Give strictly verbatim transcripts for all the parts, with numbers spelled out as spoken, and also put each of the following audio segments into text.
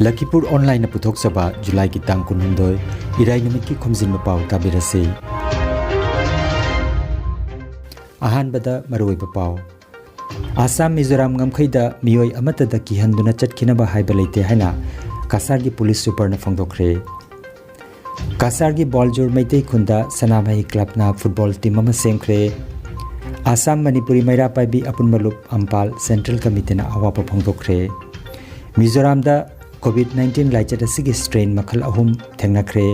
ꯂꯈꯤꯄꯨꯔ ꯑꯣꯟꯂꯥꯏꯟꯅ ꯄꯨꯊꯣꯛꯆꯕ ꯖꯨꯂꯥꯏꯒꯤ ꯇꯥꯡ ꯀꯨꯟꯍꯨꯝꯗꯣꯏ, ꯏꯔꯥꯏ ꯅꯨꯃꯤꯠꯀꯤ ꯈꯣꯝꯖꯤꯟꯕ ꯄꯥꯎ ꯇꯥꯕꯤꯔꯁꯤ꯫ ꯑꯍꯥꯟꯕꯗ ꯃꯔꯨꯑꯣꯏꯕ ꯄꯥꯎ꯫ ꯑꯁꯥꯝ ꯃꯤꯖꯣꯔꯥꯝ ꯉꯝꯈꯩꯗ ꯃꯤꯑꯣꯏ ꯑꯃꯠꯇꯗ ꯀꯤꯍꯟꯗꯨꯅ ꯆꯠꯈꯤꯅꯕ ꯍꯥꯏꯕ ꯂꯩꯇꯦ ꯍꯥꯏꯅ ꯀꯁꯥꯔꯒꯤ ꯄꯨꯂꯤꯁ ꯁꯨꯄꯔꯅ ꯐꯣꯡꯗꯣꯛꯈ꯭ꯔꯦ꯫ ꯀꯁꯥꯔꯒꯤ ꯕꯣꯜꯖꯨꯔ ꯃꯩꯇꯩ ꯈꯨꯟꯗ ꯁꯅꯥꯃꯍꯤ ꯀ꯭ꯂꯕꯅ ꯐꯨꯠꯕꯣꯜ ꯇꯤꯝ ꯑꯃ ꯁꯦꯝꯈ꯭ꯔꯦ꯫ ꯑꯁꯥꯝ ꯃꯅꯤꯄꯨꯔꯤ ꯃꯩꯔꯥ ꯄꯥꯏꯕꯤ ꯑꯄꯨꯟꯕ ꯂꯨꯞ ꯑꯝꯄꯥꯜ ꯁꯦꯟꯇ꯭ꯔꯦꯜ ꯀꯃꯤꯇꯤꯅ ꯑꯋꯥꯕ ꯐꯣꯡꯗꯣꯛꯈ꯭ꯔꯦ꯫ ꯃꯤꯖꯣꯔꯥꯝꯗ ꯀꯣꯚꯤꯗ ꯅꯥꯏꯟꯇꯤꯟ ꯂꯥꯏꯆꯠ ꯑꯁꯤꯒꯤ ꯁ꯭ꯇ꯭ꯔꯦꯟ ꯃꯈꯜ ꯑꯍꯨꯝ ꯊꯦꯡꯅꯈ꯭ꯔꯦ꯫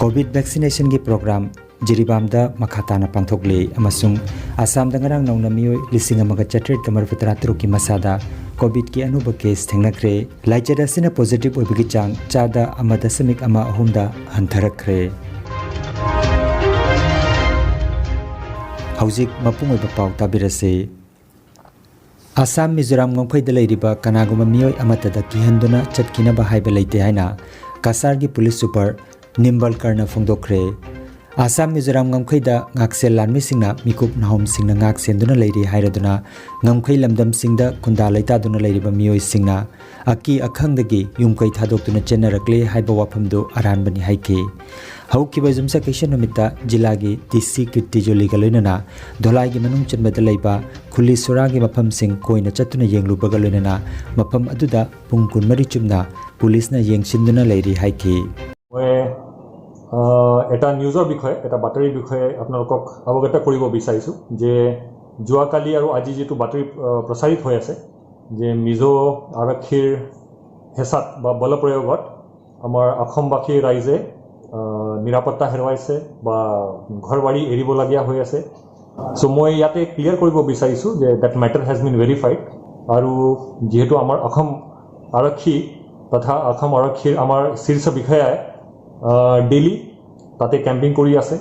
ꯀꯣꯚꯤꯗ ꯚꯦꯛꯁꯤꯅꯦꯁꯟꯒꯤ ꯄ꯭ꯔꯣꯒ꯭ꯔꯥꯝ ꯖꯤꯔꯤꯕꯥꯝꯗ ꯃꯈꯥ ꯇꯥꯅ ꯄꯥꯡꯊꯣꯛꯂꯤ ꯑꯃꯁꯨꯡ ꯑꯁꯥꯝꯗ ꯉꯔꯥꯡ ꯅꯧꯅ ꯃꯤꯑꯣꯏ ꯂꯤꯁꯤꯡ ꯑꯃꯒ ꯆꯥꯇ꯭ꯔꯦꯠꯀ ꯃꯔꯤꯐꯨ ꯇꯔꯥ ꯇꯔꯨꯛꯀꯤ ꯃꯁꯥꯗ ꯀꯣꯚꯤꯗꯀꯤ ꯑꯅꯧꯕ ꯀꯦꯁ ꯊꯦꯡꯅꯈ꯭ꯔꯦ꯫ ꯂꯥꯏꯆꯠ ꯑꯁꯤꯅ ꯄꯣꯖꯤꯇꯤꯚ ꯑꯣꯏꯕꯒꯤ ꯆꯥꯡ ꯆꯥꯗ ꯑꯃ ꯗꯁꯃꯤꯛ ꯑꯃ ꯑꯍꯨꯝꯗ ꯍꯟꯊꯔꯛꯈ꯭ꯔꯦ꯫ ꯍꯧꯖꯤꯛ ꯃꯄꯨꯡ ꯑꯣꯏꯕ ꯄꯥꯎ ꯇꯥꯕꯤꯔꯁꯤ꯫ ꯑꯁꯥꯝ ꯃꯤꯖꯣꯔꯥꯝ ꯉꯝꯈꯩꯗ ꯂꯩꯔꯤꯕ ꯀꯅꯥꯒꯨꯝꯕ ꯃꯤꯑꯣꯏ ꯑꯃꯠꯇꯗ ꯀꯤꯍꯟꯗꯨꯅ ꯆꯠꯈꯤꯅꯕ ꯍꯥꯏꯕ ꯂꯩꯇꯦ ꯍꯥꯏꯅ ꯀꯁꯥꯔꯒꯤ ꯄꯨꯂꯤꯁ ꯁꯨꯄꯔ ꯅꯤꯝꯕꯜꯀꯔꯅ ꯐꯣꯡꯗꯣꯛꯈ꯭ꯔꯦ꯫ ꯑꯁꯥꯝ ꯃꯤꯖꯣꯔꯥꯝ ꯉꯝꯈꯩꯗ ꯉꯥꯛꯁꯦꯜ ꯂꯥꯟꯃꯤꯁꯤꯡꯅ ꯃꯤꯀꯨꯞ ꯅꯥꯍꯣꯝꯁꯤꯡꯅ ꯉꯥꯛ ꯁꯦꯟꯗꯨꯅ ꯂꯩꯔꯤ ꯍꯥꯏꯔꯗꯨꯅ ꯉꯝꯈꯩ ꯂꯝꯗꯝꯁꯤꯡꯗ ꯈꯨꯟꯗꯥ ꯂꯩꯇꯥꯗꯨꯅ ꯂꯩꯔꯤꯕ ꯃꯤꯑꯣꯏꯁꯤꯡꯅ ꯑꯀꯤ ꯑꯈꯪꯗꯒꯤ ꯌꯨꯝ ꯀꯩ ꯊꯥꯗꯣꯛꯇꯨꯅ ꯆꯦꯟꯅꯔꯛꯂꯦ ꯍꯥꯏꯕ ꯋꯥꯐꯝꯗꯨ ꯑꯔꯥꯟꯕꯅꯤ ꯍꯥꯏꯈꯤ꯫ ꯍꯧꯈꯤꯕ ꯌꯨꯝꯁꯀꯩꯁ ꯅꯨꯃꯤꯠꯇ ꯖꯤꯂꯥꯒꯤ ꯗꯤ ꯁꯤ ꯀꯤꯔꯇꯤ ꯖꯣꯂꯤꯒ ꯂꯣꯏꯅꯅ ꯙꯣꯂꯥꯏꯒꯤ ꯃꯅꯨꯡ ꯆꯟꯕꯗ ꯂꯩꯕ ꯈꯨꯂꯤ ꯁꯣꯔꯥꯒꯤ ꯃꯐꯝꯁꯤꯡ ꯀꯣꯏꯅ ꯆꯠꯇꯨꯅ ꯌꯦꯡꯂꯨꯕꯒ ꯂꯣꯏꯅꯅ ꯃꯐꯝ ꯑꯗꯨꯗ ꯄꯨꯡ ꯀꯨꯟꯃꯔꯤ ꯆꯨꯞꯅ ꯄꯨꯂꯤꯁꯅ ꯌꯦꯡꯁꯤꯟꯗꯨꯅ ꯂꯩꯔꯤ ꯍꯥꯏꯈꯤ꯫ মই, আহ, এটা নিউজৰ বিষয়ে, এটা বাতৰিৰ বিষয়ে আপোনালোকক অৱগত কৰিব বিচাৰিছোঁ যে যোৱাকালি আৰু আজি যিটো বাতৰি, আহ, প্ৰচাৰিত হৈ আছে যে মিজো আৰক্ষীৰ হেঁচাত বা বলপ্ৰয়োগত আমাৰ অসমবাসী ৰাইজে, আহ, নিৰাপত্তা হেৰুৱাইছে বা ঘৰ বাৰী এৰিবলগীয়া হৈ আছে। চ' মই ইয়াতে ক্লিয়াৰ কৰিব বিচাৰিছোঁ যে that matter has been verified। আৰু যিহেতু আমাৰ অসম আৰক্ষী তথা অসম আৰক্ষীৰ আমাৰ শীৰ্ষ বিষয়াই, আহ, ডেইলি তাতে কেম্পিং কৰি আছে,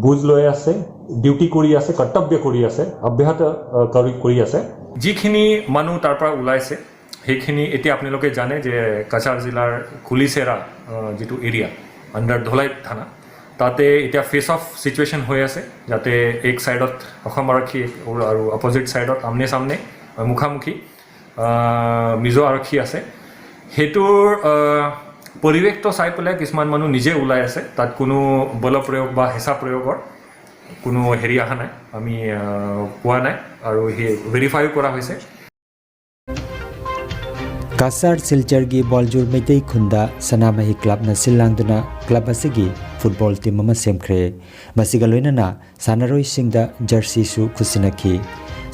বুজ লৈ আছে, ডিউটি কৰি আছে, কৰ্তব্য কৰি আছে, অব্যাহত, আহ, কৰি, কৰি আছে। যিখিনি মানুহ তাৰ পৰা ওলাইছে, সেইখিনি এতিয়া আপোনালোকে জানে যে কাছাৰ জিলাৰ কুলিচেৰা, আহ, যিটো এৰিয়া আণ্ডাৰ ধলাই থানা, তাতে এতিয়া ফেচ অফ চিটুৱেশ্যন হৈ আছে, যাতে এক ছাইডত অসম আৰক্ষী আৰু, আৰু অপজিট ছাইডত আমনে চামনে, আহ, মুখামুখি, আহ, মিজো আৰক্ষী আছে। সেইটোৰ আহ, পৰিৱেশটো চাই পেলাই কিছুমান মানুহ নিজে ওলাই আছে। তাত কোনো বল প্ৰয়োগ বা হেঁচা প্ৰয়োগৰ কোনো হেৰি অহা নাই, আমি আহ, পোৱা নাই আৰু সেই ভেৰিফাইও কৰা হৈছে। ꯀꯁꯥꯔ ꯁꯤꯜꯆꯔꯒꯤ ꯕꯣꯜꯖꯨꯔ ꯃꯩꯇꯩ ꯈꯨꯟꯗ ꯁꯅꯥꯃꯍꯤ ꯀ꯭ꯂꯕꯅ ꯁꯤꯜ ꯂꯥꯡꯗꯨꯅ ꯀ꯭ꯂꯕ ꯑꯁꯤꯒꯤ ꯐꯨꯠꯕꯣꯜ ꯇꯤꯝ ꯑꯃ ꯁꯦꯝꯈ꯭ꯔꯦ꯫ ꯃꯁꯤꯒ ꯂꯣꯏꯅꯅ ꯁꯥꯟꯅꯔꯣꯏꯁꯤꯡꯗ ꯖꯔꯁꯤꯁꯨ ꯈꯨꯠꯁꯤꯟꯅꯈꯤ꯫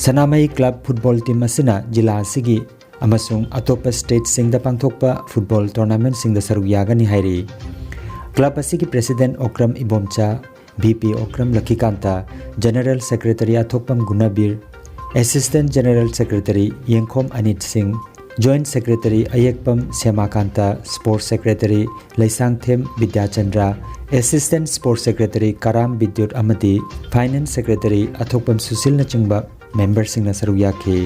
ꯁꯅꯥꯃꯍꯤ ꯀ꯭ꯂꯕ ꯐꯨꯠꯕꯣꯜ ꯇꯤꯝ ꯑꯁꯤꯅ ꯖꯤꯂꯥ ꯑꯁꯤꯒꯤ ꯑꯃꯁꯨꯡ ꯑꯇꯣꯞꯄ ꯁ꯭ꯇꯦꯠꯁꯤꯡꯗ ꯄꯥꯡꯊꯣꯛꯄ ꯐꯨꯠꯕꯣꯜ ꯇꯣꯔꯅꯥꯃꯦꯟꯠꯁꯤꯡꯗ ꯁꯔꯨꯛ ꯌꯥꯒꯅꯤ ꯍꯥꯏꯔꯤ꯫ ꯀ꯭ꯂꯕ ꯑꯁꯤꯒꯤ president Okram Ibomcha, V P Okram Lakhikanta, general secretary Athokpam Gunabir, assistant general secretary Yengkhom Anit Singh, joint secretary Ayekpam Semakanta, sports secretary Leishangthem Bidyachandra, assistant sports secretary Karam Bidyut ꯑꯃꯗꯤ ꯐꯥꯏꯅꯥꯟꯁ ꯁꯦꯀ꯭ꯔꯦꯇꯔꯤ ꯑꯊꯣꯛꯄꯝ ꯁꯨꯁꯤꯜꯅꯆꯤꯡꯕ ꯃꯦꯝꯕꯔꯁꯤꯡꯅ ꯁꯔꯨꯛ ꯌꯥꯈꯤ꯫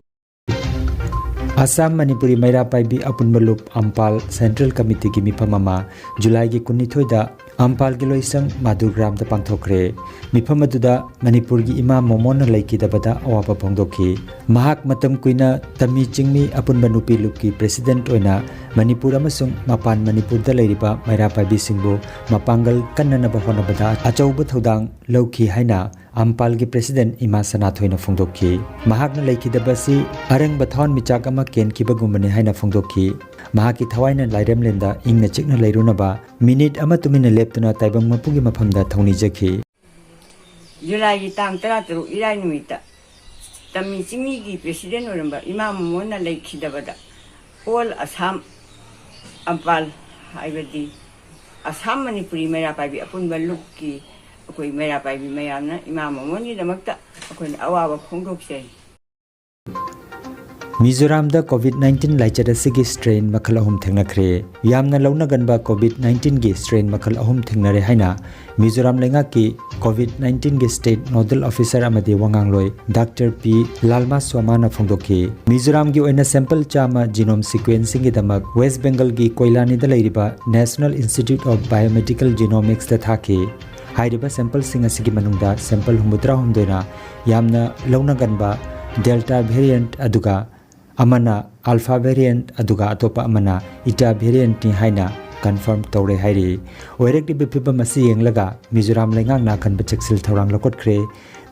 ꯑꯁꯥꯝ ꯃꯅꯤꯄꯨꯔꯤ ꯃꯩꯔꯥ ꯄꯥꯏꯕꯤ ꯑꯄꯨꯟꯕ ꯂꯨꯞ ꯑꯝꯄꯥꯜ ꯁꯦꯟꯇ꯭ꯔꯦꯜ ꯀꯃꯤꯇꯤꯒꯤ ꯃꯤꯐꯝ ꯑꯃ ꯖꯨꯂꯥꯏꯒꯤ ꯀꯨꯟꯅꯤꯊꯣꯏꯗ ꯑꯝꯄꯥꯜꯒꯤ ꯂꯣꯏꯁꯪ ꯃꯥꯗꯨꯔꯒ꯭ꯔꯥꯝꯗ ꯄꯥꯡꯊꯣꯛꯈ꯭ꯔꯦ꯫ ꯃꯤꯐꯝ ꯑꯗꯨꯗ ꯃꯅꯤꯄꯨꯔꯒꯤ ꯏꯃꯥ ꯃꯣꯃꯣꯟꯅ ꯂꯩꯈꯤꯗꯕꯗ ꯑꯋꯥꯕ ꯐꯣꯡꯗꯣꯛꯈꯤ꯫ ꯃꯍꯥꯛ ꯃꯇꯝ ꯀꯨꯏꯅ ꯇꯝꯃꯤ ꯆꯤꯡꯃꯤ ꯑꯄꯨꯟꯕ ꯅꯨꯄꯤ ꯂꯨꯞꯀꯤ ꯄ꯭ꯔꯦꯁꯤꯗꯦꯟꯠ ꯑꯣꯏꯅ ꯃꯅꯤꯄꯨꯔ ꯑꯃꯁꯨꯡ ꯃꯄꯥꯟ ꯃꯅꯤꯄꯨꯔꯗ ꯂꯩꯔꯤꯕ ꯃꯩꯔꯥ ꯄꯥꯏꯕꯤꯁꯤꯡꯕꯨ ꯃꯄꯥꯡꯒꯜ ꯀꯟꯅꯅꯕ ꯍꯣꯠꯅꯕꯗ ꯑꯆꯧꯕ ꯊꯧꯗꯥꯡ ꯂꯧꯈꯤ ꯍꯥꯏꯅ ꯑꯝꯄꯥꯜꯒꯤ ꯄ꯭ꯔꯦꯁꯤꯗꯦꯟꯠ ꯏꯃꯥ ꯁꯅꯥꯊꯣꯏꯅ ꯐꯣꯡꯗꯣꯛꯈꯤ꯫ ꯃꯍꯥꯛꯅ ꯂꯩꯈꯤꯗꯕ ꯑꯁꯤ ꯑꯔꯪꯕ ꯊꯋꯥꯟꯃꯤꯆꯥꯛ ꯑꯃ ꯀꯦꯟꯈꯤꯕꯒꯨꯝꯕꯅꯤ ꯍꯥꯏꯅ ꯐꯣꯡꯗꯣꯛꯈꯤ꯫ ꯃꯍꯥꯛꯀꯤ ꯊꯋꯥꯏꯅ ꯂꯥꯏꯔꯦꯝꯂꯦꯟꯗ ꯏꯪꯅ ꯆꯤꯛꯅ ꯂꯩꯔꯨꯅꯕ ꯃꯤꯅꯤꯠ ꯑꯃ ꯇꯨꯃꯤꯟꯅ ꯂꯦꯞꯇꯨꯅ ꯇꯥꯏꯕꯪ ꯃꯄꯨꯒꯤ ꯃꯐꯝꯗ ꯊꯧꯅꯤꯖꯈꯤ꯫ ꯖꯨꯂꯥꯏꯒꯤ ꯇꯥꯡ ꯇꯔꯥꯇꯔꯨꯛ ꯏꯔꯥꯏ ꯅꯨꯃꯤꯠꯇ ꯇꯝꯃꯤ ꯆꯤꯡꯃꯤꯒꯤ ꯄ꯭ꯔꯦꯁꯤꯗꯦꯟꯠ ꯑꯣꯏꯔꯝꯕ ꯏꯃꯥ ꯃꯣꯃꯣꯟꯅ ꯂꯩꯈꯤꯗꯕꯗ ꯑꯣꯜ ꯑꯁꯥꯝ ꯑꯝꯄꯥꯜ ꯍꯥꯏꯕꯗꯤ ꯑꯁꯥꯝ ꯃꯅꯤꯄꯨꯔꯤ ꯃꯩꯔꯥ ꯄꯥꯏꯕꯤ ꯑꯄꯨꯟꯕ ꯂꯨꯞꯀꯤ ꯑꯩꯈꯣꯏ ꯃꯩꯔꯥ ꯄꯥꯏꯕꯤ ꯃꯌꯥꯝꯅ ꯏꯃꯥ ꯃꯣꯃꯣꯟꯒꯤꯗꯃꯛꯇ ꯑꯩꯈꯣꯏꯅ ꯑꯋꯥꯕ ꯐꯣꯡꯗꯣꯛꯆꯔꯤ꯫ ꯃꯤꯖꯣꯔꯥꯝꯗ ꯀꯣꯚꯤꯗ ꯅꯥꯏꯟꯇꯤꯟ ꯂꯥꯏꯆꯠ ꯑꯁꯤꯒꯤ ꯁ꯭ꯇ꯭ꯔꯦꯟ ꯃꯈꯜ ꯑꯍꯨꯝ ꯊꯦꯡꯅꯈ꯭ꯔꯦ꯫ ꯌꯥꯝꯅ ꯂꯧꯅꯒꯟꯕ ꯀꯣꯚꯤꯗ ꯅꯥꯏꯟꯇꯤꯟꯒꯤ ꯁ꯭ꯇ꯭ꯔꯦꯟ ꯃꯈꯜ ꯑꯍꯨꯝ ꯊꯦꯡꯅꯔꯦ ꯍꯥꯏꯅ ꯃꯤꯖꯣꯔꯥꯝ ꯂꯩꯉꯥꯛꯀꯤ ꯀꯣꯚꯤꯗ ꯅꯥꯏꯟꯇꯤꯟꯒꯤ ꯁ꯭ꯇꯦꯠ ꯅꯣꯗꯜ ꯑꯣꯐꯤꯁꯔ ꯑꯃꯗꯤ ꯋꯥꯉꯥꯡꯂꯣꯏ ꯗꯥꯛꯇꯔ ꯄꯤ ꯂꯥꯜꯃꯥ ꯁ꯭ꯋꯥꯃꯥꯅ ꯐꯣꯡꯗꯣꯛꯈꯤ꯫ ꯃꯤꯖꯣꯔꯥꯝꯒꯤ ꯑꯣꯏꯅ ꯁꯦꯝꯄꯜ ꯆꯥꯝꯃ ꯖꯤꯅꯣꯝ ꯁꯤꯀ꯭ꯋꯦꯟꯁꯤꯡꯒꯤꯗꯃꯛ ꯋꯦꯁ꯭ꯠ ꯕꯦꯡꯒꯜꯒꯤ ꯀꯣꯏꯂꯥꯅꯤꯗ ꯂꯩꯔꯤꯕ ꯅꯦꯁꯅꯦꯜ ꯏꯟꯁꯇꯤꯇ꯭ꯌꯨꯠ ꯑꯣꯐ ꯕꯥꯏꯑꯣꯃꯦꯗꯤꯀꯦꯜ ꯖꯤꯅꯣꯃꯤꯛꯁꯇ ꯊꯥꯈꯤ꯫ ꯍꯥꯏꯔꯤꯕ ꯁꯦꯝꯄꯜꯁꯤꯡ ꯑꯁꯤꯒꯤ ꯃꯅꯨꯡꯗ ꯁꯦꯝꯄꯜ ꯍꯨꯝꯐꯨꯇꯔꯥꯍꯨꯝꯗꯣꯏꯅ ꯌꯥꯝꯅ ꯂꯧꯅꯒꯟꯕ ꯗꯦꯜꯇꯥ ꯚꯦꯔꯤꯌꯦꯟꯠ ꯑꯗꯨꯒ ꯑꯃꯅ Alpha variant ꯑꯗꯨꯒ ꯑꯇꯣꯞꯄ ꯑꯃꯅ Eta variantꯅꯤ ꯍꯥꯏꯅ confirm ꯇꯧꯔꯦ ꯍꯥꯏꯔꯤ꯫ ꯑꯣꯏꯔꯛꯂꯤꯕ ꯐꯤꯕꯝ ꯑꯁꯤ ꯌꯦꯡꯂꯒ ꯃꯤꯖꯣꯔꯥꯝ ꯂꯩꯉꯥꯛꯅ ꯑꯀꯟꯕ ꯆꯦꯛꯁꯤꯜ ꯊꯧꯔꯥꯡ ꯂꯧꯈꯠꯈ꯭ꯔꯦ꯫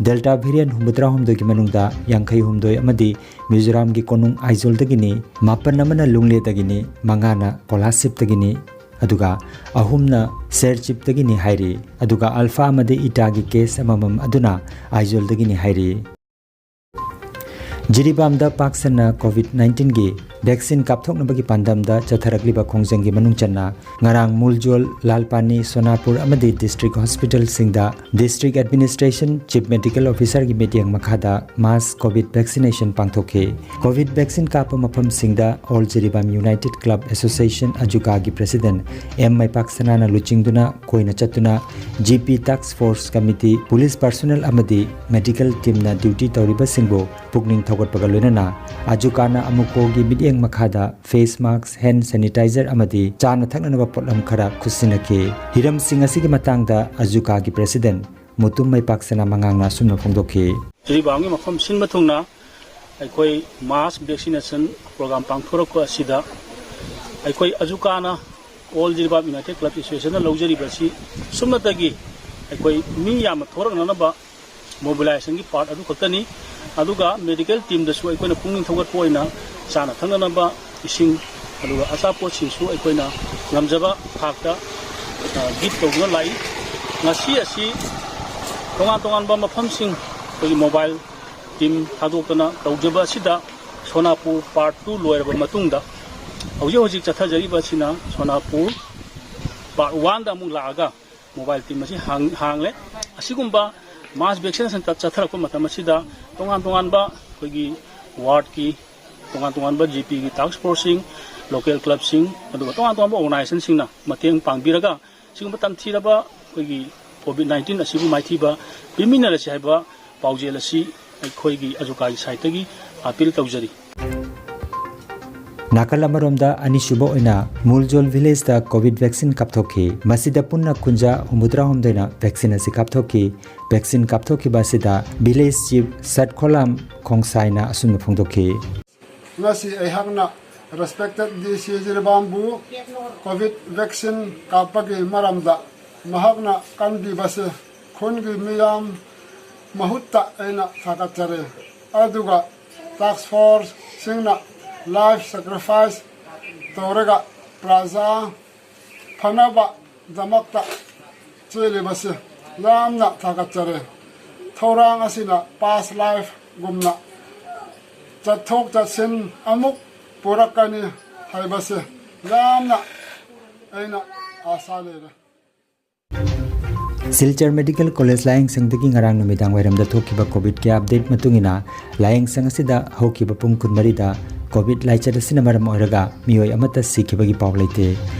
Delta variant ꯍꯨꯝꯐꯨꯇꯔꯥꯍꯨꯝꯗꯣꯏꯒꯤ ꯃꯅꯨꯡꯗ ꯌꯥꯡꯈꯩꯍꯨꯝꯗꯣꯏ ꯑꯃꯗꯤ ꯃꯤꯖꯣꯔꯥꯝꯒꯤ ꯀꯣꯅꯨꯡ ꯑꯥꯏꯖꯣꯜꯗꯒꯤꯅꯤ, ꯃꯥꯄꯟ ꯑꯃꯅ ꯂꯨꯡꯂꯦꯗꯒꯤꯅꯤ, ꯃꯉꯥꯅ ꯀꯣꯂꯥꯁꯤꯞꯇꯒꯤꯅꯤ, ꯑꯗꯨꯒ ꯑꯍꯨꯝꯅ ꯁꯦꯔꯆꯤꯞꯇꯒꯤꯅꯤ ꯍꯥꯏꯔꯤ꯫ ꯑꯗꯨꯒ Alpha ꯑꯃꯗꯤ Etaꯒꯤ case ꯑꯃꯃꯝ ꯑꯗꯨꯅ ꯑꯥꯏꯖꯣꯜꯗꯒꯤꯅꯤ ꯍꯥꯏꯔꯤ꯫ ꯖꯤꯔꯤꯕꯥꯝꯗ ꯄꯥꯛ ꯁꯟꯅ COVID nineteenꯒꯤ vaccine ꯀꯥꯞꯊꯣꯛꯅꯕꯒꯤ ꯄꯥꯟꯗꯝꯗ ꯆꯠꯊꯔꯛꯂꯤꯕ ꯈꯣꯡꯖꯪꯒꯤ ꯃꯅꯨꯡ ꯆꯟꯅ ꯉꯔꯥꯡ ꯃꯨꯜꯖꯣꯜ, ꯂꯥꯜꯄꯥꯅꯤ, ꯁꯣꯅꯥꯄꯨꯔ ꯑꯃꯗꯤ district hospitalꯁꯤꯡꯗ district administration chief medical officerꯒꯤ ꯃꯤꯠꯌꯦꯡ ꯃꯈꯥꯗ mass COVID vaccination ꯄꯥꯡꯊꯣꯛꯈꯤ꯫ COVID vaccine ꯀꯥꯞꯄ ꯃꯐꯝꯁꯤꯡꯗ All Jiribam United Club Association, AJUCAꯒꯤ president ꯑꯦꯝ ꯃꯩꯄꯥꯛ ꯁꯅꯥꯅ ꯂꯨꯆꯤꯡꯗꯨꯅ ꯀꯣꯏꯅ ꯆꯠꯇꯨꯅ GP task force committee, police personnel ꯑꯃꯗꯤ medical teamꯅ duty ꯇꯧꯔꯤꯕꯁꯤꯡꯕꯨ ꯄꯨꯛꯅꯤꯡ ꯊꯧꯒꯠꯄꯒ ꯂꯣꯏꯅꯅ AJUCAꯅ AMUCOꯒꯤ ꯃꯤꯠꯌꯦꯡ ꯃꯈꯥꯗ face mask, hand sanitizer ꯑꯃꯗꯤ ꯆꯥꯅ ꯊꯛꯅꯅꯕ ꯄꯣꯠꯂꯝ ꯈꯔ ꯈꯨꯠꯁꯤꯟꯅꯈꯤ꯫ ꯍꯤꯔꯝꯁꯤꯡ ꯑꯁꯤꯒꯤ ꯃꯇꯥꯡꯗ AJUCAꯒꯤ president ꯃꯨꯇꯨꯝ ꯃꯩꯄꯥꯛ ꯁꯅꯥ ꯃꯉꯥꯡꯅ ꯑꯁꯨꯝꯅ ꯐꯣꯡꯗꯣꯛꯈꯤ꯫ ꯖꯤꯔꯤꯕꯥꯝꯒꯤ ꯃꯐꯝ ꯁꯤꯟꯕ ꯊꯨꯡꯅ ꯑꯩꯈꯣꯏ mass vaccination program ꯄꯥꯡꯊꯣꯔꯛꯄ ꯑꯁꯤꯗ ꯑꯩꯈꯣꯏ AJUCAꯅ, All Jiribam United Club Associationꯅ ꯂꯧꯖꯔꯤꯕ ꯑꯁꯤ ꯁꯨꯞꯅꯇꯒꯤ ꯑꯩꯈꯣꯏ ꯃꯤ ꯌꯥꯝꯅ ꯊꯣꯔꯛꯅꯅꯕ mobilizationꯒꯤ part ꯑꯗꯨ ꯈꯛꯇꯅꯤ꯫ ꯑꯗꯨꯒ medical teamꯗꯁꯨ ꯑꯩꯈꯣꯏꯅ ꯄꯨꯛꯅꯤꯡ ꯊꯧꯒꯠꯄ ꯑꯣꯏꯅ ꯆꯥꯅ ꯊꯛꯅꯅꯕ ꯏꯁꯤꯡ, ꯑꯗꯨꯒ ꯑꯆꯥꯄꯣꯠꯁꯤꯡꯁꯨ ꯑꯩꯈꯣꯏꯅ ꯉꯝꯖꯕ ꯊꯥꯛꯇ, ꯑ, give ꯇꯧꯗꯨꯅ ꯂꯥꯛꯏ꯫ ꯉꯁꯤ ꯑꯁꯤ ꯇꯣꯉꯥꯟ ꯇꯣꯉꯥꯟꯕ ꯃꯐꯝꯁꯤꯡ ꯑꯩꯈꯣꯏꯒꯤ mobile team ꯊꯥꯗꯣꯛꯇꯅ ꯇꯧꯖꯕ ꯑꯁꯤꯗ ꯁꯣꯅꯥꯄꯨꯔ part two ꯂꯣꯏꯔꯕ ꯃꯇꯨꯡꯗ ꯍꯧꯖꯤꯛ ꯍꯧꯖꯤꯛ ꯆꯠꯊꯖꯔꯤꯕ ꯑꯁꯤꯅ ꯁꯣꯅꯥꯄꯨꯔ part oneꯗ ꯑꯃꯨꯛ ꯂꯥꯛꯑꯒ mobile team ꯑꯁꯤ ꯍꯥꯡ-, ꯍꯥꯡꯂꯦ꯫ ꯑꯁꯤꯒꯨꯝꯕ mass vaccination ꯆꯠ-, ꯆꯠꯊꯔꯛꯄ ꯃꯇꯝ ꯑꯁꯤꯗ ꯇꯣꯉꯥꯟ ꯇꯣꯉꯥꯟꯕ ꯑꯩꯈꯣꯏꯒꯤ wardꯀꯤ, ꯇꯣꯉꯥꯟ ꯇꯣꯉꯥꯟꯕ GPꯒꯤ task forceꯁꯤꯡ, local clubꯁꯤꯡ, ꯑꯗꯨꯒ ꯇꯣꯉꯥꯟ ꯇꯣꯉꯥꯟꯕ organizationꯁꯤꯡꯅ ꯃꯇꯦꯡ ꯄꯥꯡꯕꯤꯔꯒ ꯁꯤꯒꯨꯝꯕ ꯇꯝꯊꯤꯔꯕ ꯑꯩꯈꯣꯏꯒꯤ COVID nineteen ꯑꯁꯤꯕꯨ ꯃꯥꯏꯊꯤꯕ ꯄꯤꯃꯤꯟꯅꯔꯁꯤ ꯍꯥꯏꯕ ꯄꯥꯎꯖꯦꯜ ꯑꯁꯤ ꯑꯩꯈꯣꯏꯒꯤ AJUCAꯒꯤ sideꯇꯒꯤ appeal ꯇꯧꯖꯔꯤ꯫ ꯅꯥꯀꯜ ꯑꯃꯔꯣꯝꯗ ꯑꯅꯤꯁꯨꯕ ꯑꯣꯏꯅ ꯃꯨꯜꯖꯣꯜ villageꯇ COVID vaccine ꯀꯥꯞꯊꯣꯛꯈꯤ꯫ ꯃꯁꯤꯗ ꯄꯨꯟꯅ ꯀꯨꯟꯖꯥ ꯍꯨꯝꯐꯨꯇꯔꯥꯍꯨꯝꯗꯣꯏꯅ vaccine ꯑꯁꯤ ꯀꯥꯞꯊꯣꯛꯈꯤ꯫ Vaccine ꯀꯥꯞꯊꯣꯛꯈꯤꯕ ꯑꯁꯤꯗ village chief ꯁꯠꯈꯣꯂꯥꯝ ꯈꯣꯡꯁꯥꯏꯅ ꯑꯁꯨꯝꯅ ꯐꯣꯡꯗꯣꯛꯈꯤ꯫ ꯉꯁꯤ ꯑꯩꯍꯥꯛꯅ ꯔꯦꯁꯄꯦꯛꯇꯦꯗ ꯗꯤ ꯁꯤ ꯖꯤꯔꯤꯕꯥꯝꯕꯨ ꯀꯣꯚꯤꯗ ꯚꯦꯛꯁꯤꯟ ꯀꯥꯞꯄꯒꯤ ꯃꯔꯝꯗ ꯃꯍꯥꯛꯅ ꯀꯟꯕꯤꯕꯁꯦ ꯈꯨꯟꯒꯤ ꯃꯤꯌꯥꯝ ꯃꯍꯨꯠꯇ ꯑꯩꯅ ꯊꯥꯒꯠꯆꯔꯤ꯫ ꯑꯗꯨꯒ ꯇꯥꯛꯁ ꯐꯣꯔꯁꯁꯤꯡꯅ ꯂꯥꯏꯐ ꯁꯦꯀ꯭ꯔꯤꯐꯥꯏꯁ ꯇꯧꯔꯒ ꯄ꯭ꯔꯖꯥ ꯐꯅꯕꯗꯃꯛꯇ ꯆꯦꯜꯂꯤꯕꯁꯤ ꯌꯥꯝꯅ ꯊꯥꯒꯠꯆꯔꯤ꯫ ꯊꯧꯔꯥꯡ ꯑꯁꯤꯅ ꯄꯥꯁ ꯂꯥꯏꯐꯒꯨꯝꯅ ꯆꯠꯊꯣꯛ ꯆꯠꯁꯤꯟ ꯑꯃꯨꯛ ꯄꯨꯔꯛꯀꯅꯤ ꯍꯥꯏꯕꯁꯤ ꯌꯥꯝꯅ ꯑꯩꯅ ꯑꯥꯁꯥ ꯂꯩꯔꯦ꯫ ꯁꯤꯜꯆꯔ ꯃꯦꯗꯤꯀꯦꯜ ꯀꯣꯂꯦꯖ ꯂꯥꯌꯦꯡꯁꯪꯗꯒꯤ ꯉꯔꯥꯡ ꯅꯨꯃꯤꯗꯥꯡ ꯋꯥꯏꯔꯝꯗ ꯊꯣꯛꯈꯤꯕ ꯀꯣꯚꯤꯗꯀꯤ ꯑꯞꯗꯦꯠ ꯃꯇꯨꯡ ꯏꯟꯅ, ꯂꯥꯌꯦꯡꯁꯪ ꯑꯁꯤꯗ ꯍꯧꯈꯤꯕ ꯄꯨꯡ ꯀꯨꯟꯃꯔꯤꯗ ꯀꯣꯚꯤꯗ ꯂꯥꯏꯆꯠ ꯑꯁꯤꯅ ꯃꯔꯝ ꯑꯣꯏꯔꯒ ꯃꯤꯑꯣꯏ ꯑꯃꯠꯇ ꯁꯤꯈꯤꯕꯒꯤ ꯄꯥꯎ ꯂꯩꯇꯦ꯫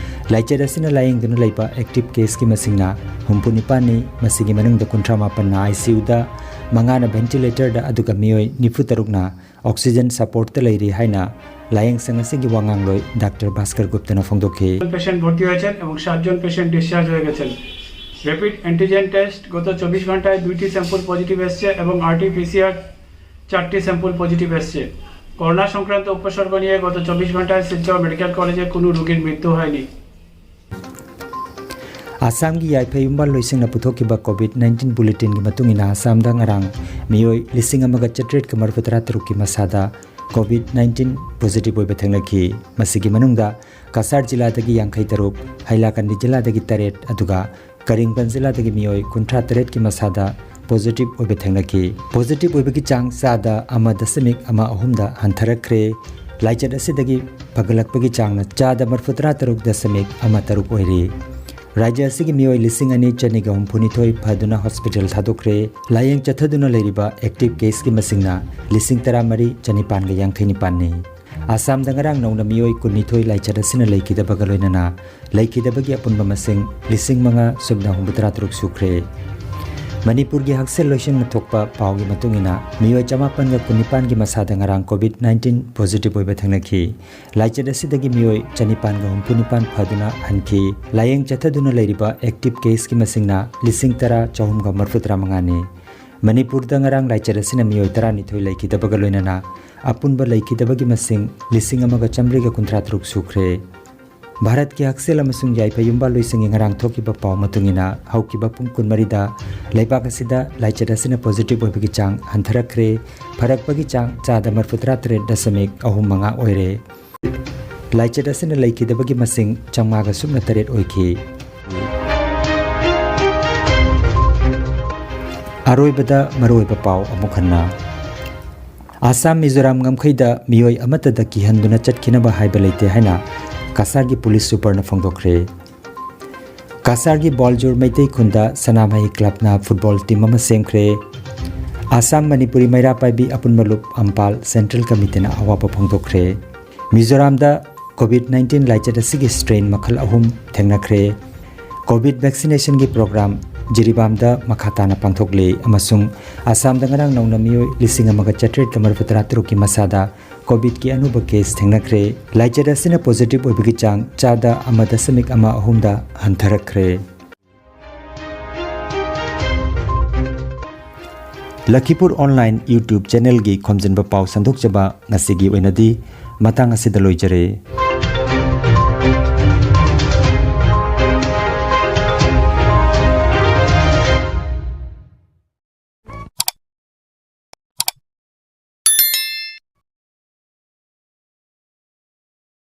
ꯂꯥꯏꯆꯠ ꯑꯁꯤꯅ ꯂꯥꯌꯦꯡꯗꯨꯅ ꯂꯩꯕ ꯑꯦꯛꯇꯤꯚ ꯀꯦꯁꯀꯤ ꯃꯁꯤꯡꯅ ꯍꯨꯝꯐꯨ ꯅꯤꯄꯥꯟꯅꯤ, ꯃꯁꯤꯒꯤ ꯃꯅꯨꯡꯗ ꯀꯨꯟꯊ꯭ꯔꯥ ꯃꯥꯄꯟꯅ ꯑꯥꯏ ꯁꯤ ꯌꯨꯗ, ꯃꯉꯥꯅ ꯚꯦꯟꯇꯤꯂꯦꯇꯔꯗ, ꯑꯗꯨꯒ ꯃꯤꯑꯣꯏ ꯅꯤꯐꯨ ꯇꯔꯨꯛꯅ ꯑꯣꯛꯁꯤꯖꯟ ꯁꯄꯣꯔꯠꯇ ꯂꯩꯔꯤ ꯍꯥꯏꯅ ꯂꯥꯌꯦꯡꯁꯪ ꯑꯁꯤꯒꯤ ꯋꯥꯉꯥꯡꯂꯣꯏ ꯗꯥꯛꯇꯔ ꯚꯥꯁꯀꯔ ꯒꯨꯞꯇꯅ ꯐꯣꯡꯗꯣꯛꯈꯤ꯫ পেশেন্ট ভর্তি হয়েছেন এবং সাতজন পেশেন্ট ডিসচার্জ হয়ে গেছেন। র্যাপিড অ্যান্টিজেন টেস্ট গত চব্বিশ ঘন্টায় দুইটি স্যাম্পল পজিটিভ এসছে এবং আরটি পিসিআর চারটি স্যাম্পল পজিটিভ এসছে। করোনা সংক্রান্ত উপসর্গ নিয়ে গত চব্বিশ ঘন্টায় শিলচর মেডিকেল কলেজে কোনো রোগীর মৃত্যু হয়নি। ꯑꯁꯥꯝꯒꯤ ꯌꯥꯏꯐ ꯌꯨꯝꯕꯥꯜ ꯂꯣꯏꯁꯤꯡꯅ ꯄꯨꯊꯣꯛꯈꯤꯕ ꯀꯣꯚꯤꯗ ꯅꯥꯏꯟꯇꯤꯟ ꯕꯨꯂꯦꯇꯤꯟꯒꯤ ꯃꯇꯨꯡ ꯏꯟꯅ, ꯑꯁꯥꯝꯗ ꯉꯔꯥꯡ ꯃꯤꯑꯣꯏ ꯂꯤꯁꯤꯡ ꯑꯃꯒ ꯆꯥꯇ꯭ꯔꯦꯠꯀ ꯃꯔꯤꯐꯨ ꯇꯔꯥ ꯇꯔꯨꯛꯀꯤ ꯃꯁꯥꯗ ꯀꯣꯚꯤꯗ ꯅꯥꯏꯟꯇꯤꯟ ꯄꯣꯖꯤꯇꯤꯚ ꯑꯣꯏꯕ ꯊꯦꯡꯅꯈꯤ꯫ ꯃꯁꯤꯒꯤ ꯃꯅꯨꯡꯗ ꯀꯁꯥꯔ ꯖꯤꯂꯥꯗꯒꯤ ꯌꯥꯡꯈꯩ ꯇꯔꯨꯛ, ꯍꯩꯂꯥꯀꯟꯗꯤ ꯖꯤꯂꯥꯗꯒꯤ ꯇꯔꯦꯠ, ꯑꯗꯨꯒ ꯀꯔꯤꯝꯒꯟꯖ ꯖꯤꯂꯥꯗꯒꯤ ꯃꯤꯑꯣꯏ ꯀꯨꯟꯊ꯭ꯔꯥ ꯇꯔꯦꯠꯀꯤ ꯃꯁꯥꯗ ꯄꯣꯖꯤꯇꯤꯚ ꯑꯣꯏꯕ ꯊꯦꯡꯅꯈꯤ꯫ ꯄꯣꯖꯤꯇꯤꯚ ꯑꯣꯏꯕꯒꯤ ꯆꯥꯡ ꯆꯥꯗ ꯑꯃ ꯗꯁꯃꯤꯛ ꯑꯃ ꯑꯍꯨꯝꯗ ꯍꯟꯊꯔꯛꯈ꯭ꯔꯦ꯫ ꯂꯥꯏꯆꯠ ꯑꯁꯤꯗꯒꯤ ꯐꯒꯠꯂꯛꯄꯒꯤ ꯆꯥꯡꯅ ꯆꯥꯗ ꯃꯔꯤꯐꯨꯇꯔꯥ ꯇꯔꯨꯛ ꯗꯁꯃꯤꯛ ꯑꯃ ꯇꯔꯨꯛ ꯑꯣꯏꯔꯤ꯫ ꯔꯥꯖ꯭ꯌ ꯑꯁꯤꯒꯤ ꯃꯤꯑꯣꯏ ꯂꯤꯁꯤꯡ ꯑꯅꯤ ꯆꯅꯤꯒ ꯍꯨꯝꯐꯨꯅꯤꯊꯣꯏ ꯐꯗꯨꯅ ꯍꯣꯁꯄꯤꯇꯥꯜ ꯊꯥꯗꯣꯛꯈ꯭ꯔꯦ꯫ ꯂꯥꯌꯦꯡ ꯆꯠꯊꯗꯨꯅ ꯂꯩꯔꯤꯕ ꯑꯦꯛꯇꯤꯚ ꯀꯦꯁꯀꯤ ꯃꯁꯤꯡꯅ ꯂꯤꯁꯤꯡ ꯇꯔꯥꯃꯔꯤ ꯆꯅꯤꯄꯥꯟꯒ ꯌꯥꯡꯈꯩ ꯅꯤꯄꯥꯟꯅꯤ꯫ ꯑꯁꯥꯝꯗ ꯉꯔꯥꯡ ꯅꯧꯅ ꯃꯤꯑꯣꯏ ꯀꯨꯟꯅꯤꯊꯣꯏ ꯂꯥꯏꯆꯠ ꯑꯁꯤꯅ ꯂꯩꯈꯤꯗꯕꯒ ꯂꯣꯏꯅꯅ ꯂꯩꯈꯤꯗꯕꯒꯤ ꯑꯄꯨꯟꯕ ꯃꯁꯤꯡ ꯂꯤꯁꯤꯡ ꯃꯉꯥ ꯁꯨꯞꯅ ꯍꯨꯝꯐꯨꯇꯔꯥ ꯇꯔꯨꯛ ꯁꯨꯈ꯭ꯔꯦ꯫ ꯃꯅꯤꯄꯨꯔꯒꯤ ꯍꯛꯁꯦꯜ ꯂꯣꯏꯁꯪꯅ ꯊꯣꯛꯄ ꯄꯥꯎꯒꯤ ꯃꯇꯨꯡ ꯏꯟꯅ, ꯃꯤꯑꯣꯏ ꯆꯃꯥꯄꯟꯒ ꯀꯨꯟꯅꯤꯄꯥꯟꯒꯤ ꯃꯁꯥꯗ ꯉꯔꯥꯡ ꯀꯣꯚꯤꯗ ꯅꯥꯏꯟꯇꯤꯟ ꯄꯣꯖꯤꯇꯤꯚ ꯑꯣꯏꯕ ꯊꯦꯡꯅꯈꯤ꯫ ꯂꯥꯏꯆꯠ ꯑꯁꯤꯗꯒꯤ ꯃꯤꯑꯣꯏ ꯆꯅꯤꯄꯥꯟꯒ ꯍꯨꯝꯐꯨꯅꯤꯄꯥꯟ ꯐꯗꯨꯅ ꯍꯟꯈꯤ꯫ ꯂꯥꯌꯦꯡ ꯆꯠꯊꯗꯨꯅ ꯂꯩꯔꯤꯕ ꯑꯦꯛꯇꯤꯚ ꯀꯦꯁꯀꯤ ꯃꯁꯤꯡꯅ ꯂꯤꯁꯤꯡ ꯇꯔꯥ ꯆꯍꯨꯝꯒ ꯃꯔꯤꯐꯨꯇꯔꯥ ꯃꯉꯥꯅꯤ꯫ ꯃꯅꯤꯄꯨꯔꯗ ꯉꯔꯥꯡ ꯂꯥꯏꯆꯠ ꯑꯁꯤꯅ ꯃꯤꯑꯣꯏ ꯇꯔꯥꯅꯤꯊꯣꯏ ꯂꯩꯈꯤꯗꯕꯒ ꯂꯣꯏꯅꯅ ꯑꯄꯨꯟꯕ ꯂꯩꯈꯤꯗꯕꯒꯤ ꯃꯁꯤꯡ ꯂꯤꯁꯤꯡ ꯑꯃꯒ ꯆꯥꯃꯔꯤꯒ ꯀꯨꯟꯊ꯭ꯔꯥ ꯇꯔꯨꯛ ꯁꯨꯈ꯭ꯔꯦ꯫ ꯚꯥꯔꯠꯀꯤ ꯍꯛꯁꯦꯜ ꯑꯃꯁꯨꯡ ꯌꯥꯏꯐ ꯌꯨꯝꯕꯥꯜꯂꯣꯏꯁꯤꯡꯒꯤ ꯉꯔꯥꯡ ꯊꯣꯛꯈꯤꯕ ꯄꯥꯎ ꯃꯇꯨꯡ ꯏꯟꯅ, ꯍꯧꯈꯤꯕ ꯄꯨꯡ ꯀꯨꯟꯃꯔꯤꯗ ꯂꯩꯕꯥꯛ ꯑꯁꯤꯗ ꯂꯥꯏꯆꯠ ꯑꯁꯤꯅ positive ꯑꯣꯏꯕꯒꯤ ꯆꯥꯡ ꯍꯟꯊꯔꯛꯈ꯭ꯔꯦ꯫ ꯐꯔꯛꯄꯒꯤ ꯆꯥꯡ ꯆꯥꯗ ꯃꯔꯤꯐꯨꯇꯔꯥ ꯇꯔꯦꯠ ꯗꯁꯃꯤꯛ ꯑꯍꯨꯝ ꯃꯉꯥ ꯑꯣꯏꯔꯦ꯫ ꯂꯥꯏꯆꯠ ꯑꯁꯤꯅ ꯂꯩꯈꯤꯗꯕꯒꯤ ꯃꯁꯤꯡ ꯆꯥꯝꯃꯉꯥꯒ ꯁꯨꯞꯅ ꯇꯔꯦꯠ ꯑꯣꯏꯈꯤ꯫ ꯑꯔꯣꯏꯕꯗ ꯃꯔꯨꯑꯣꯏꯕ ꯄꯥꯎ ꯑꯃꯨꯛ ꯍꯟꯅ꯫ ꯑꯁꯥꯝ ꯃꯤꯖꯣꯔꯥꯝ ꯉꯝꯈꯩꯗ ꯃꯤꯑꯣꯏ ꯑꯃꯠꯇꯗ ꯀꯤꯍꯟꯗꯨꯅ ꯆꯠꯈꯤꯅꯕ ꯍꯥꯏꯕ ꯂꯩꯇꯦ ꯍꯥꯏꯅ ꯀꯁꯥꯔꯒꯤ ꯄꯨꯂꯤꯁ ꯁꯨꯄꯔꯅ ꯐꯣꯡꯗꯣꯛꯈ꯭ꯔꯦ꯫ ꯀꯁꯥꯔꯒꯤ ꯕꯣꯜꯖꯨꯔ ꯃꯩꯇꯩ ꯈꯨꯟꯗ ꯁꯅꯥꯃꯍꯤ ꯀ꯭ꯂꯕꯅ ꯐꯨꯠꯕꯣꯜ ꯇꯤꯝ ꯑꯃ ꯁꯦꯝꯈ꯭ꯔꯦ꯫ ꯑꯁꯥꯝ ꯃꯅꯤꯄꯨꯔꯤ ꯃꯩꯔꯥ ꯄꯥꯏꯕꯤ ꯑꯄꯨꯟꯕ ꯂꯨꯞ ꯑꯝꯄꯥꯜ ꯁꯦꯟꯇ꯭ꯔꯦꯜ ꯀꯃꯤꯇꯤꯅ ꯑꯋꯥꯕ ꯐꯣꯡꯗꯣꯛꯈ꯭ꯔꯦ꯫ ꯃꯤꯖꯣꯔꯥꯝꯗ COVID nineteen ꯂꯥꯏꯆꯠ ꯑꯁꯤꯒꯤ strain ꯃꯈꯜ ꯑꯍꯨꯝ ꯊꯦꯡꯅꯈ꯭ꯔꯦ꯫ COVID vaccinationꯒꯤ program ꯖꯤꯔꯤꯕꯥꯝꯗ ꯃꯈꯥ ꯇꯥꯅ ꯄꯥꯡꯊꯣꯛꯂꯤ ꯑꯃꯁꯨꯡ ꯑꯁꯥꯝꯗ ꯉꯔꯥꯡ ꯅꯧꯅ ꯃꯤꯑꯣꯏ ꯂꯤꯁꯤꯡ ꯑꯃꯒ ꯆꯥꯇ꯭ꯔꯦꯠꯀ ꯃꯔꯤꯐꯨꯇꯔꯥ ꯇꯔꯨꯛꯀꯤ ꯃꯁꯥꯗ COVIDꯀꯤ ꯑꯅꯧꯕ case ꯊꯦꯡꯅꯈ꯭ꯔꯦ꯫ ꯂꯥꯏꯆꯠ ꯑꯁꯤꯅ positive ꯑꯣꯏꯕꯒꯤ ꯆꯥꯡ ꯆꯥꯗ ꯑꯃ ꯗꯁꯃꯤꯛ ꯑꯃ ꯑꯍꯨꯝꯗ ꯍꯟꯊꯔꯛꯈ꯭ꯔꯦ꯫ ꯂꯈꯤꯄꯨꯔ online YouTube channelꯒꯤ ꯈꯣꯝꯖꯤꯟꯕ ꯄꯥꯎ ꯁꯟꯗꯣꯛꯆꯕ ꯉꯁꯤꯒꯤ ꯑꯣꯏꯅꯗꯤ ꯃꯇꯥꯡ ꯑꯁꯤꯗ ꯂꯣꯏꯖꯔꯦ꯫